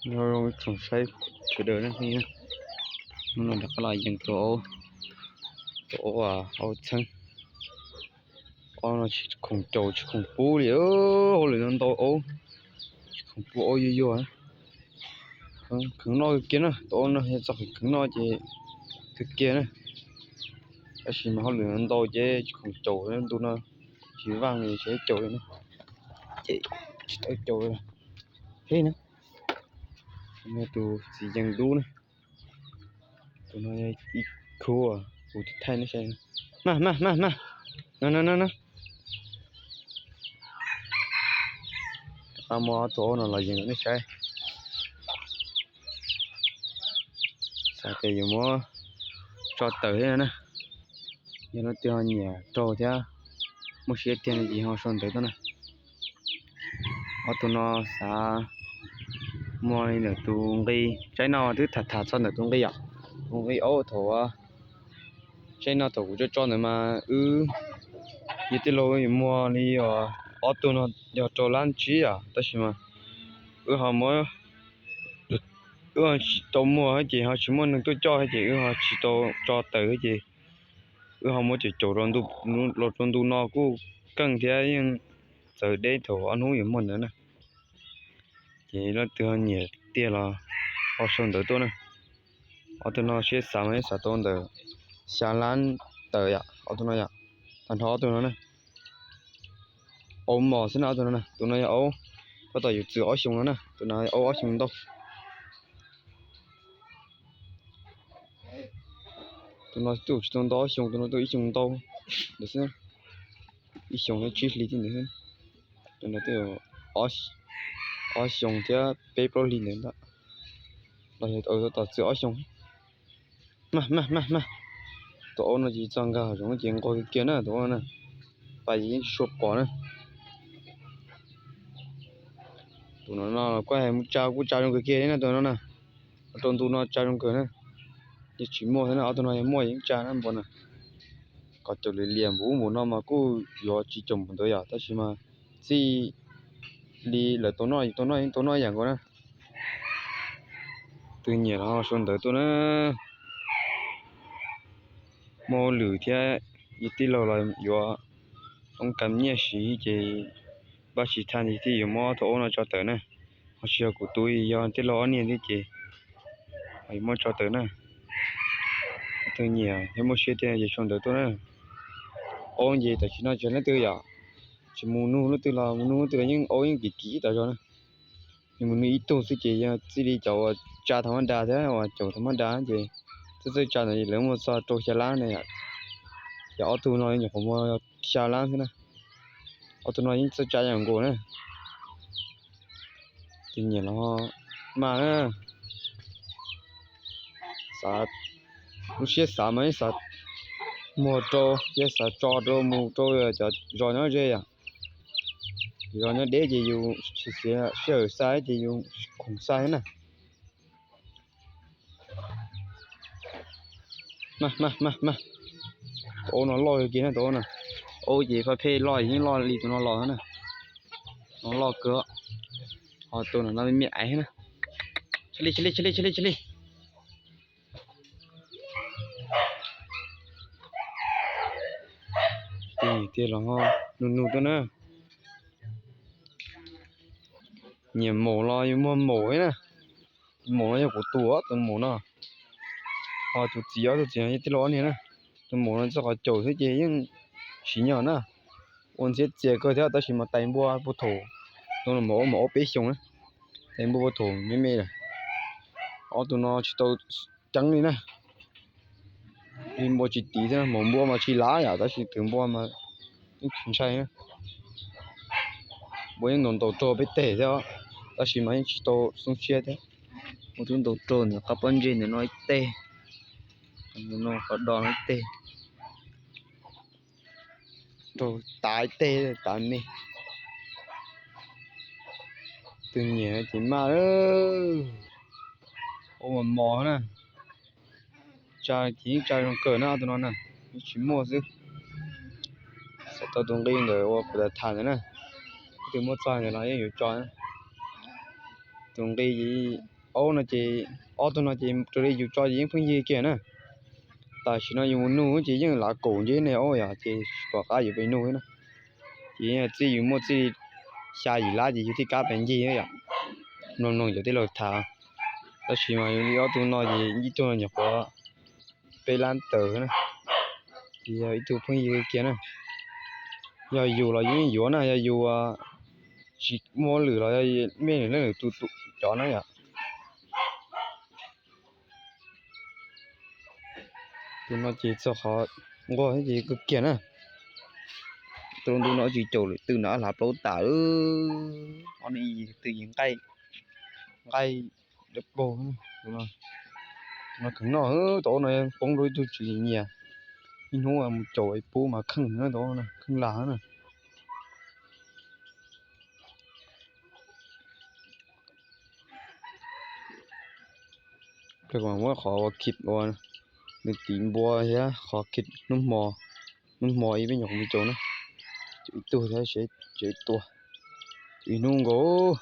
Nyob zoo ib tsoom saib sawv daws, hnub no rov qab los yees tus aub, tus aub, aub txheeb. Ob no tsis khoom caum tsis khoom pub li, hauj lwm no ntau aub, tsis khoom pub aub yuag yuag. Kheev noj kawg kiag na, tus aub no yog txog kheev noj ces kawg kiag na. Tab sis mas hauj lwm no ntau ces tsis khoom caum, ntu no tsis vaaj li tsis caum li na, ces tsis tau caum li. Thiab na, tus txiv yees dub na, tus no ib khub, kuv thaij nej saib. Maj maj maj maj, no no no no. Rov qab muab tus aub no los yees nej saib. Xav tias yuav muab tso tawm thiab na. Yog leej twg ho nyiam raug thiab muaj siab tiag no ces ho sau ntawv tuaj na. Ob tug no xav muag li ntawm tus nqi, tsaib no twb tham tham txog ntawm tus nqi os. Tus nqi aub thaum tsaib no thaum kuv tso tso ntawd mas wb, yog tij laug yuav muag li os, ob tug no yog rau lab tsib os, tab sis mas wb ho muab, wb ho tsis tau muag ces ho tsis muaj neeg tuaj coj ces wb ho tsis tau tso tawm ces wb ho muab caum caum los rau ntu no kuj keej thiab yeej txawv deb thaum ob hnub yuav muag ntawd na. Ces leej twg ho nyiam tiag los ho sau ntawv tuaj na. Ob tug no siab xav mas yeej xav tau ntawm xya lab tawm yom, ob tug no yom. Tag nrho ob tug no na, aub mos xwb na ob tug no na. Tus no yog aub tab tom yuav txwm ob xyoos no na, tus no aub ob xyoos ntau. Tus no twb tsis tau ntau ob xyoos, tus no twb ib xyoos ntau ntawd xwb, ib xyoos tsib hli thiab ntawd xwb. Tus no twb ob xyoos thiab peb plaub hli ntawd ntag, los yog tab tom txwm ob xyoos. Maj maj maj maj, tus aub no ces txog nkag zoov ces nquag kiag kiag na tus aub no na, pais ces yeej tsis tshua pom na. Tus no no kuj hais mus tsa kuj tsa zoo kawg kiag li na tus no na, rau ntu no tsa zoo kawg na. Yeej tsis muaj thiab na, ob tug no yog muaj yeej tsa na npua na. Kom caum liam liam npaum ub npaum no mas kuj yuav tsis caum npaum ntawd yom, tab sis mas txij li lawv tau noj tau noj yeej tau noj ib yam nkaus na. Tus nyiam los sau ntawv tuaj na. Muaj hauj lwm thiab, yog tij laug los yuav toob kas nyiaj siv ces npaj tsis thaj thiaj yuav muab tus aub no tso tawm na. Ho tsis yog kuv tus, yog tij laug ob niag thiab ces yuav muab tso tawm na. Tus nyiam thiab muaj siab tiag ces sau ntawv tuaj na. Aub ces tam sim no tsis yog leej twg yom, tsis mus nug leej twg los mus nug leej twg los yeej aub yeej kim kim ib tag zog na. Yog mus nug ib tug xwb ces yog txij li cov uas tsa thaum maj das thiab uas caum thaum maj das ces txawj txawj tsa ntawd lawv muaj txog rau xya lab na yom. Ces ob tug no nyuam qhuav muaj xya lab xwb na. Ob tug no yeej txawj tsa ib yam nkaus na. Tus nyiam los maj na. Xav, lub siab xav mas yeej xav muag rau, yeej xav tso rau mus rau cov zos nyob ze yom. Zos nyob deb ces yus tsis xiav sij hawm xa ces yus khoom xa thiab na. Maj maj maj maj, tus aub no loj kiag na tus aub no. Aub ces faj phej loj yeej loj li tus no los na. No loj kawg, ho tus no me me aiv na. Cia li cia li cia li cia li cia li. Tus tiag los nug nug tuaj na. Nyiam maum los yus muag maum thiab na. Tus maum no yog kuv tus, tus maum no. Ho tus txiv, tus txiv yog tij laug ob niag na. Tus maum no txog qhov caum xwb ces yeej siv nyog na. Ua ntxhiab txias kawg thiab tab sis mas tais npua puag thaum, tus maum, maum ob peb xyoos na, tais npua puag thaum me me lawm. Ob tug no tsis tau ceeb li na. Li npua tsis tiv thiab, maum npua mas tsis lav yom, tab sis twv npua mas yeej tsis ntshai na. Npua yeej ntaus ntaus rog peb teg thiab, tab sis mas yeej tsis tau xoob siab thiab. Npua twb ntaus rog ntawm qab pob ntseg ntawm no ib teg, no qhov do no ib teg, rau tav ib teg tav me. Tus nyiam ces maj, ua mos mos na. Tsa ces yeej tsa zoo kawg na tus no na, yeej tsis muaj xwb. Xav tau tus nqi ntawd uas kuv tham ntawd na, leej twg muaj txog ntawd los yeej yuav tso na. Tus nqi ces aub no ces ob tug no ces raws li yus tso ces yeej pheej yig kiag na. Tam sim no yus mus nug ces yeej lav kaum nceb ne os yom, ces tsis pom qab yuav pes nug na. Ces txij yus muaj txij xya yim lab ces yus thiaj kam pes ncig yom. Mloog mloog cov tij laug tham, tab sis mas yus li ob tug no ces ib tug nyuam qhuav peb lab tawm na, ces yog ib tug pheej yig kiag na. Yog yus los yus yeej yuav na, yog yus tsis muaj lwm los mej lwm leej lwm tus cov na yom. Tus no ces txog qhov nquag ces kawg kiag na. Tus ntu no tsis caum lwm tus na, hlav plaub tas, ob no ib tug nqaij, nqaij dawb paug. Tus no kheev noj, tus no poob rau ib tug tswv nyiam, ib hnub mus caum pub mas kheej, tus kheej lag na. Peb muab qhov ua khib ua nws tiv npua thiab qhov khib hnub hmo, hnub hmo ib peb nyuam qhuav mus caum na, caum ib tug thiab seb caum ib tua, caum ib hnub nkaus.